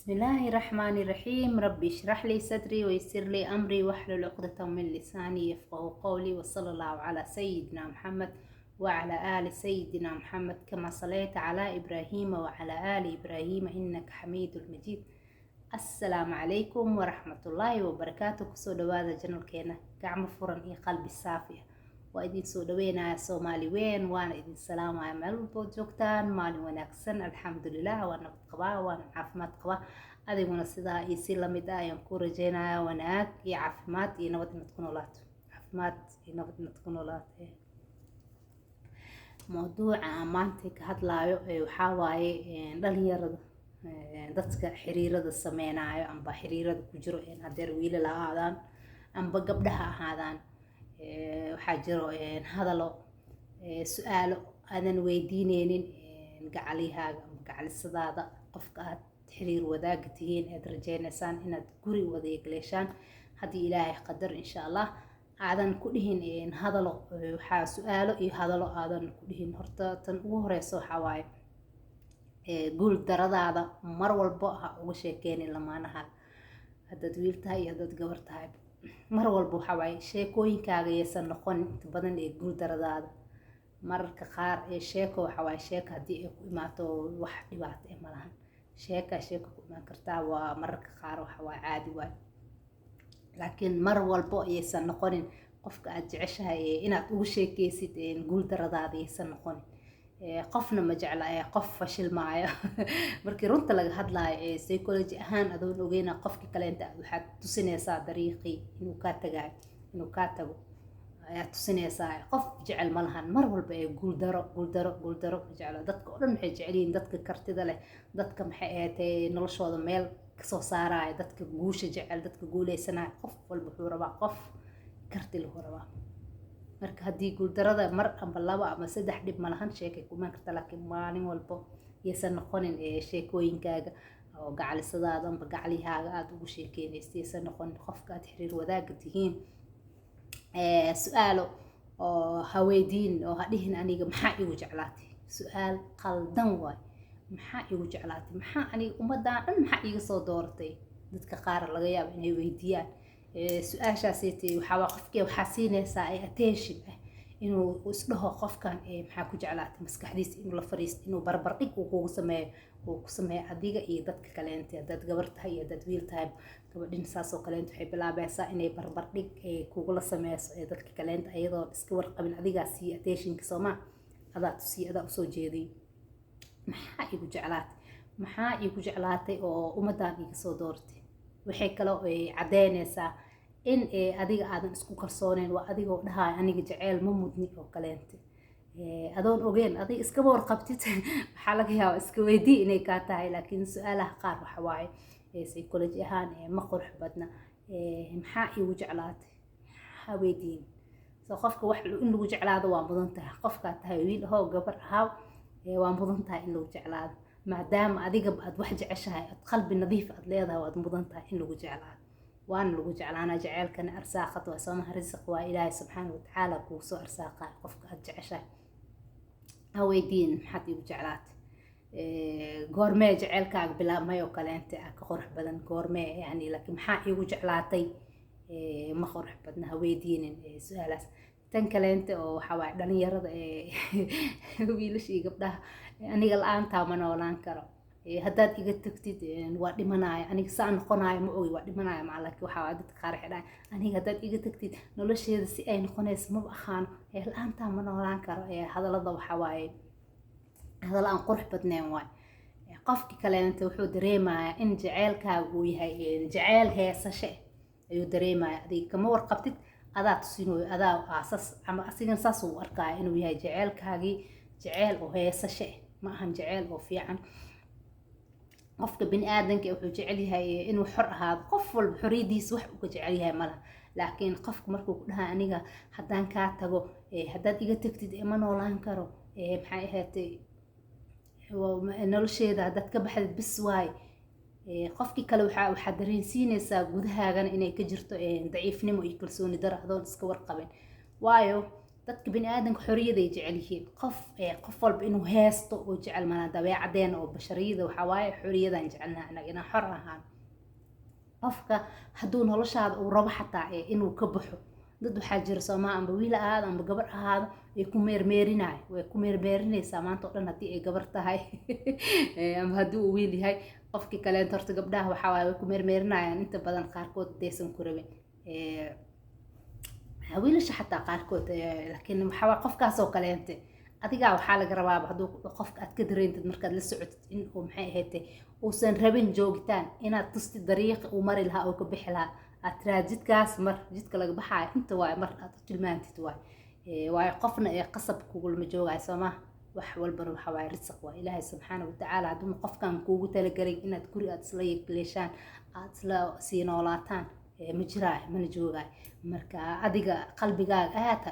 بسم الله الرحمن الرحيم. ربي اشرح لي صدري ويسر لي أمري واحلل عقدة من لساني يفقه قولي، وصلى الله على سيدنا محمد وعلى آل سيدنا محمد كما صليت على إبراهيم وعلى آل إبراهيم إنك حميد المجيد. السلام عليكم ورحمة الله وبركاته. Kusoo dhawaada channelkeena, gacmo furan iyo qalbi saafi ah. Waa idin soo dhaweynaya Soomaali weyn, waana idin salaamaya meel walbood joogtaan. Maalin wanaagsan. Alxamdulilah, waa nabad qabaa, waana caafimaad qabaa. Adiguna sidaa iyo si lamid ah ayaan ku rajeynaya, wanaag iyo caafimaad iyo nabad inaad ku noolaato, caafimaad iyo nabad inaad ku noolaato. Mawduuca aan maanta ka hadlaayo waxaa waaye dhalinyarada, dadka xiriirada sameynayo amba xiriirada ku jiro, hadeer wiilal ha ahaadaan amba gabdhaha ahaadaan. Waxaa jiro hadalo, su-aalo aadan weydiineynin gacalyahaaga amba gacalisadaada, qofka aad xiriir wadaaga tihiin, aad rajeyneysaan inaad guri wada yeegleeshaan haddii Ilaahay qadar, insha Allah. Aadan ku dhihin hadalo, waxaa su-aalo iyo hadalo aadan ku dhihin. Horta tan ugu horeysa waxaa waaye, guul daradaada mar walbo ha uga sheekeynin lamaanahaaga, haddaad wiil tahay iyo haddaad gabar tahay. Mar walba waxaa waaye, sheekooyinkaaga yaysan noqon inta badan ee guul daradaada. Mararka qaar ee sheeko waxaa waaye, sheeko haddii ay ku imaato wax dhibaato eh malahan. Sheeka sheeko ku imaan kartaa, waa mararka qaar waxa waaye caadi waay, laakiin mar walbo ayaysan noqonin qofka aad jeceshahay inaad ugu sheekeysid guul daradaada yaysan noqonin. Qofna ma jecla qof fashilmaayo. Markii runta laga hadlaayo, psychology ahaan, adoon ogeyna qofki kaleenta waxaad tusinaysaa dariiqii inuu kaa tagaayo, inuu kaa tago ayaa tusinaysaa. Qof jecel ma lahan mar walba ee guuldaro, guuldaro, guuldaro ma jeclo. Dadka oo dhan waxay jecel yihiin dadka kartida leh, dadka maxay ahaatay noloshooda meel kasoo saaraya, dadka guusha jecel, dadka guuleysanaya. Qof walba wuxuu rabaa qof karti lahu rabaa. Marka haddii guuldarada mar amba laba ama saddex, dhib ma lahan, sheekay ku imaan karta, laakiin maalin walbo yaysan noqonin ee sheekooyinkaaga oo gacalisadaada amba gacalyahaaga aada ugu sheekeynaysa yaysan noqonin. Qofka aad xiriir wadaaga tihiin su-aalo oo ha weydiin oo ha dhihin "Aniga maxaa igu jeclaatay?" Su-aal qaldan waay. "Maxaa igu jeclaatay? Maxaa aniga ummadaan dhan maxaa iiga soo dooratay?" Dadka qaar laga yaabo inay weydiiyaan su-aashaasayte. Waxaa qofkii waxaa siinaysaa attention ah inuu isdhaho qofkan "Maxaa ku jeclaatay?" Maskaxdiisa inuu la fariisto, inuu barbar dhig uu kugu sameeyo, uu ku sameeyo adiga iyo dadka kaleente, haddaad gabar tahay iyo haddaad wiil tahay. Gabadhin saasoo kaleente waxay bilaabaysaa inay barbar dhig kugula sameyso ee dadka kaleente, ayadoo iska warqabin. Adigaa siiya attentionka soomaa, adaa tusiya, adaa usoo jeediy. "Maxaa igu jeclaatay? Maxaa igu jeclaatay oo ummadaan iga soo dooratay?" Waxay kaloo caddeynaysaa in adiga aadan isku kalsooneyn. Waa adigoo dhahayo "Aniga jeceyl ma mudni" oo kaleente, adoon ogeyn, adiga iskaba warqabtid. Waxaa laga yaabaa iska weydii inay kaa tahay, laakiin su-aalaha qaar waxa waaye psychology ahaan ma qurux badna. "Maxaa igu jeclaatay?" Ha weydiin. So qofka wax in lagu jeclaado waa mudan tahay. Qofkaa tahay, wiil ahoo, gabar ahaw, waa mudan tahay in lagu jeclaado, maadaama adiga aad wax jeceshahay, aad qalbi nadiif aad leedahay. Waad mudan tahay in lagu jeclaado, waana lagu jeclaanaa. Jeceelkana arsaaqad waa soomaha, risiq waa Ilaahay subxaana watacaala kugu soo arsaaqaa qofka aad jeceshahay. Ha weydiin "Maxaad igu jeclaatay?" "Goormee jeceelkaaga bilaabmay?" oo kaleente ah ka qurux badan. "Goormee?" Yani, laakiin "Maxaa iigu jeclaatay?" Ma qurux badna, ha weydiinin su-aalaas. Tan kaleente oo waxaa waaye dhalinyarada, wiilasha iyo gabdhaha: "Aniga la-aantaa ma noolaan karo. Haddaad iga tagtid waa dhimanaya. Aniga saa noqonayo ma ogi, waa dhimanaya." Maca laakiin waxaa waaye dadka qaar waxay dhahay "Aniga haddaad iga tagtid nolosheeda si ay noqonayso maba aqaano. La-aantaa ma noolaan karo." Hadallada waxaa waaye hadallo aan qurux badnayn waay. Qofki kaleente wuxuu dareemayaa in jaceylkaaga uu yahay jaceyl heesashe ayuu dareemaya. Adiga kama warqabtid, adaa tusinayo, adaa aasas ama asigan saas uu arkaya inuu yahay jaceylkaagii jaceyl oo heesashe, ma ahan jaceyl oo fiican. Qofka bini aadanka wuxuu jecel yahay inuu xor ahaado. Qof walba xorriyadiisa wax uu ka jecel yahay malaha, laakiin qofku markuu ku dhaha "Aniga haddaan kaa tago, haddaad iga tagtid ma noolaan karo, maxay ahaatay, nolosheeda haddaad ka baxdid bis waay," qofkii kale waxaa dareensiinaysaa gudahaagana inay ka jirto daciifnimo iyo kalsooni daro, adoon iska warqabin. Waayo Dadka bini aadanka xoriyaday jecel yihiin. Qof walba inuu heesto oo jecel malaa. Dabeecadeena oo bashariyada waxaa waaye xoriyadan jecelnaha anaga, inaan xor ahaan. Qofka hadduu noloshaada uu rabo xataa inuu ka baxo, dad waxaa jira soomaa, amba wiil ahaado amba gabar ahaado, ay ku meermeerinayo, way ku meermeerinaysaa maanta oo dhan, haddii ay gabar tahay ama haddii uu wiil yahay qofkii kaleento. Horta gabdhaha waxaa waaye way ku meermeerinayaan inta badan qaarkood, hadaysan ku rabin. Wiilasha xataa qaarkood, laakiin waxaa waaye qofkaasoo kaleente adigaa waxaa laga rabaaba, hadduu qofka aad ka dareentid markaad la socotid in uu, maxay ahayd, uusan rabin joogitaan, inaad tustid dariiqa uu mari lahaa oo ka bixi lahaa. Aad tiraad jidkaas mar, jidka laga baxaayo inta waaye, mar aad u tilmaantid waay. Waayo qofna ee qasab kugulama joogayo, soo maha? Wax walbana waxa waaye risaq waa Ilaahay subxaana watacaala. Hadduu qofkan kuugu talagelay inaad guri aad isla yeeshaan, aad isla sii noolaataan, ma jiraayo mana joogaayo. Marka adiga qalbigaaga aad ha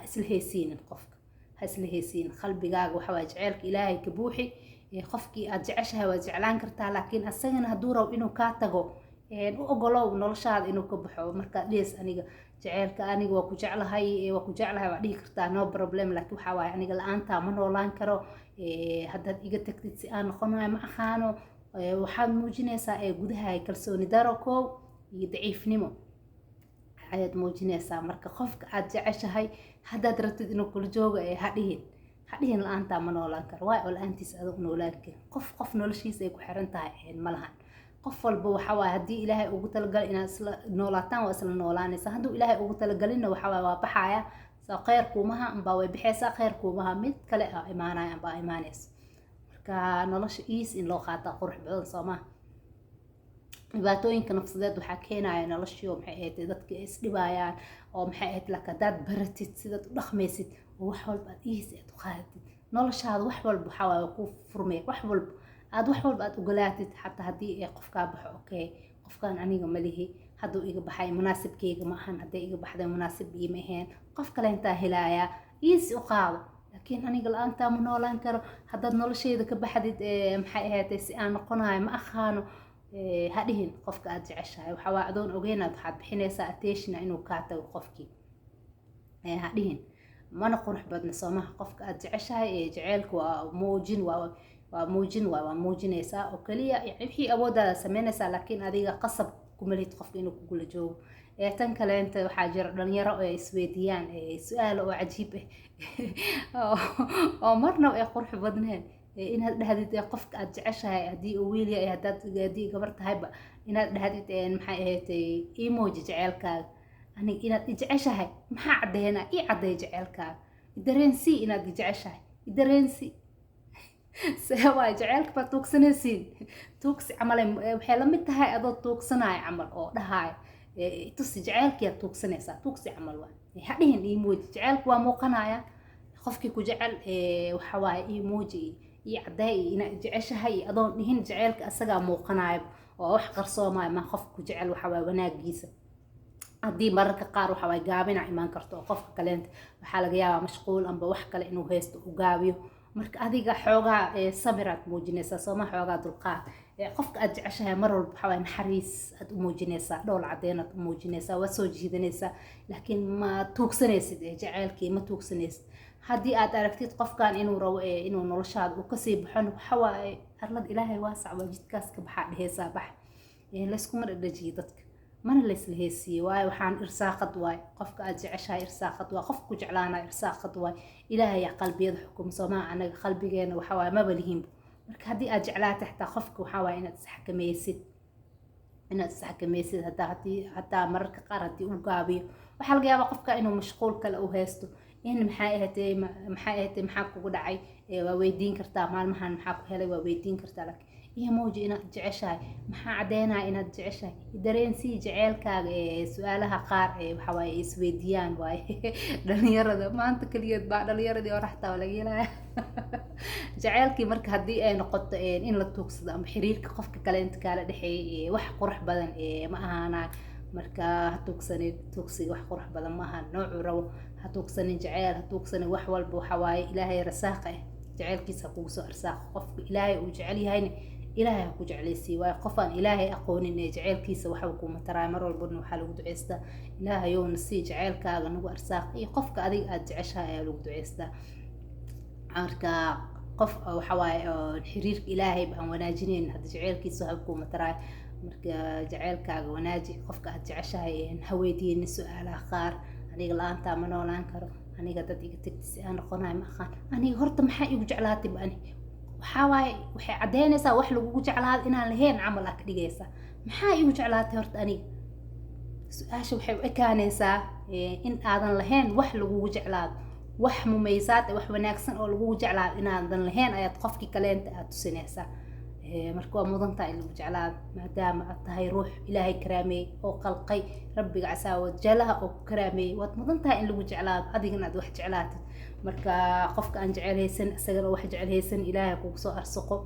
isla heesiinin, qofka ha isla heesiinin qalbigaaga. Waxa waaye jaceylka Ilaahay ka buuxi. Qofkii aad jeceshahay waad jeclaan kartaa, laakiin asagana hadduu rabo inuu kaa tago, u ogolow noloshaada inuu ka baxo. Markaad dhihes aniga jaceylka, aniga waa ku jeclahay, waa ku jeclahay, waa dhihi kartaa, no problem. Laakiin waxaa waaye aniga la-aantaa ma noolaan karo, haddaad iga tagtid si aan noqonayo ma aqaano. Waxaad muujinaysaa ee gudaha kalsooni daro koow iyo daciifnimo ayaad muujinaysaa. Marka qofka aad jeceshahay haddaad rabtid inuu kula joogo, ee ha dhihin, ha dhihin la-aantaa ma noolaan karo. Waay oo la-aantiis aad u noolaan karin? Qof noloshiisa ay ku xiran tahay ma lahan. Qof walba waxa waaye haddii Ilaahay ugu talagalay inaad isla noolaataan, waa isla noolaanaysaa. Hadduu Ilaahay ugu talagalinna, waxa waaye waa baxaya. Soo kheyr kuumaha ambaa way baxaysaa, kheyr kuumaha mid kale a imaanaya ambaa imaanaysa. Marka nolosha easy in loo qaataa qurux badan, soo maha? Dhibaatooyinka nafsadeed waxaa keenaya noloshii oo, maxay ahayd, dadka ay isdhibayaan oo, maxay ahayd. Laakiin haddaad baratid sidaad u dhaqmaysid oo wax walba aad easy aad u qaadatid, noloshaada wax walba waxaa waaye waa kuu furmay. Wax walba aad ogolaatid, xataa haddii ay qofkaa baxo, okay, qofkaan aniga malihi, hadduu iga baxay munaasibkeyga ma ahan, hadday iga baxday munaasib iima ahayn, qof kale intaa helayaa, easy u qaado. Laakiin aniga la-aantaa ma noolaan karo, haddaad nolosheyda ka baxdid, maxay ahayd, si aan noqonayo ma aqaano, ha dhihin qofka aad jeceshahay. Waxaa waa adoon ogeynaad waxaad bixinaysaa attention inuu kaa tago qofkii. Ha dhihin, mana qurux badna, soomaha? Qofka aad jeceshahay ee jaceylka waa muujin, waa muujin, waa muujinaysaa oo kaliya, yani wixii awooddaada sameynaysaa, laakiin adiga qasab kuma lihid qofka inuu kugula joogo. Tan kaleenta waxaa jira dhalinyaro ay isweydiiyaan su-aalo oo cajiib ah oo marnaba ay qurux badneen. Inaad dhahdid qofka aad jeceshahay, haddii uu wiil yahay, haddii gabar tahayba, inaad dhahdid, maxay ahayd, emoji jaceylkaaga. Aniga inaad i jeceshahay maxaa caddeynaa? Ii caddeey jaceylkaaga, idareensii inaad i jeceshahay, idareensii. See waay jaceylka baad tuugsanaysiin? Tuugsi camal waxay la mid tahay adoo tuugsanaayo camal oo dhahaayo tusi jaceylkiyaad tuugsanaysaa, tuugsi camal waay. Ha dhihin emoji, jaceylka waa muuqanaya. Qofkii ku jecel waxa waaye emoji iyo caddeey iyo inaad jeceshahay iyo adoon dhihin, jaceylka asagaa muuqanayo oo wax qarsoomaayo ma. Qofka ku jecel waxa waaye wanaagiisa. Haddii mararka qaar waxa waaye gaabina imaan karto oo qofka kaleenta waxaa laga yaabaa mashquul amba wax kale inuu haysto uu gaabiyo, marka adiga xoogaa sabiraad muujinaysaa, sooma? Xoogaa dulqaad. Qofka aad jeceshahay mar walba waxaa waaye naxariis aad u muujinaysaa, dhool cadeynaad u muujinaysaa, waad soo jiidanaysaa, laakiin ma tuugsanaysid jaceylkii, ma tuugsanaysid. Haddii aad aragtid qofkan inuu rabo inuu noloshaada uu kasii baxon, waxa waaye arlada Ilaahay waasac, waa jidkaas ka baxaa dheheysaa, bax. Layskuma dhadhajiyo dadka, mana laysla heesiiye, waayo waxaan irsaaqad waay. Qofka aad jeceshahay irsaaqad waay, qofka ku jeclaanaya irsaaqad waay. Ilaahay yaa qalbiyada xukuma, soomaa? Anaga qalbigeena waxa waaye maba lihinba. Marka haddii aad jeclaatay xataa qofka, waxaa waaye inaad isxakameysid. Hadaa haddii hataa mararka qaar haddii uu gaabiyo, waxaa laga yaabaa qofka inuu mashquul kale u haysto, in maxay ahaatee maxaa kugu dhacay, waa weydiin kartaa. Maalmahan maxaa ku helay, waa weydiin kartaa. Laakiin emoji inaad jeceshahay maxaa caddeynaya inaad jeceshahay? Dareensii jaceylkaaga. Ee su-aalaha qaar ee waxa waaye ay isweydiiyaan waaye dhalinyarada maanta keligeed baa, dhalinyaradii hore xataa waa laga helaya jaceylkii. Marka haddii ay noqoto in la tuugsado ama xiriirka qofka kale inta kaala dhexeeyay, wax qurux badan ma ahaanayo. Marka ha tuugsanin, tuugsiga wax qurux badan ma ahan. Noocuu rabo ha tuugsanin jaceyl, ha tuugsanin. Wax walba waxa waaye Ilaahay rasaaqa ah, jaceylkiisa ha kugu soo arsaaqo. Qofka Ilaahay uu jecel yahayna Ilaahay ha ku jeclaysiiyo, waayo qof aan Ilaahay aqoonin ee jaceylkiisa waxba kuuma taraayo. Mar walbana waxaa lagu duceystaa, "Ilaahayowna sii jaceylkaaga, nagu arsaaq," iyo qofka adiga aada jeceshahay ayaa lagu duceystaa. Marka qof waxa waaye xiriirka Ilaahay aan wanaajinayn, hadda jaceylkiisa waxba kuuma taraayo. Marka jaceylkaaga wanaaji, qofka aad jeceshahay ha weydiinin su-aalaha qaar: "Aniga la-aantaa ma noolaan karo, aniga dad iga tagti si aan noqonayo ma aqaan, aniga horta maxaa igu jeclaatay?" Ba ani waxaa waaye, waxay caddeynaysaa wax lagugu jeclaado inaan lahayn camal aa ka dhigaysaa. "Maxaa igu jeclaatay horta aniga?" Su-aasha waxay u ekaanaysaa in aadan lahayn wax lagugu jeclaado, wax mumaysaad, wax wanaagsan oo lagugu jeclaado inaadan lahayn ayaad qofkii kaleenta aad tusinaysaa. Marka waa mudan tahay in lagu jeclaado, maadaama aad tahay ruux Ilaahay karaameeyey oo qalqay Rabbiga casaawajalaha oo ku karaameeyey. Waad mudan tahay in lagu jeclaado, adigana aad wax jeclaatid. Marka qofka aan jecelhaysan, isagana wax jecelhaysan, Ilaahay kugu soo arsuqo.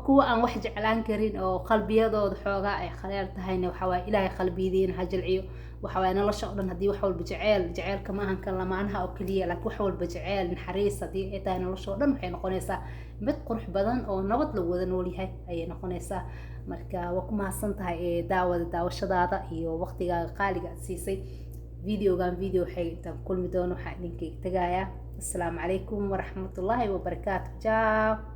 Kuwa aan wax jeclaan karin oo qalbiyadooda xoogaa ay khaleel tahayna, waxaa waaye, Ilaahay qalbiyadiina ha jilciyo. Waxa waaye, nolosha oo dhan haddii wax walba jeceel, jeceelka ma ahan kan lamaanaha oo keliya, laakiin wax walba jeceel, naxariis haddii ay tahay, nolosha oo dhan waxay noqonaysaa mid qurux badan oo nabad lagu wada nool yahay ayay noqonaysaa. Marka waa ku mahadsan tahay ee daawada, daawashadaada iyo waqtigaaga qaaliga aad siisay videogan. Video xigay intaan kulmi doono, waxaa idinkayga tagayaa asalaamu calaykum waraxmatullaahi wabarakaatu. Ciao.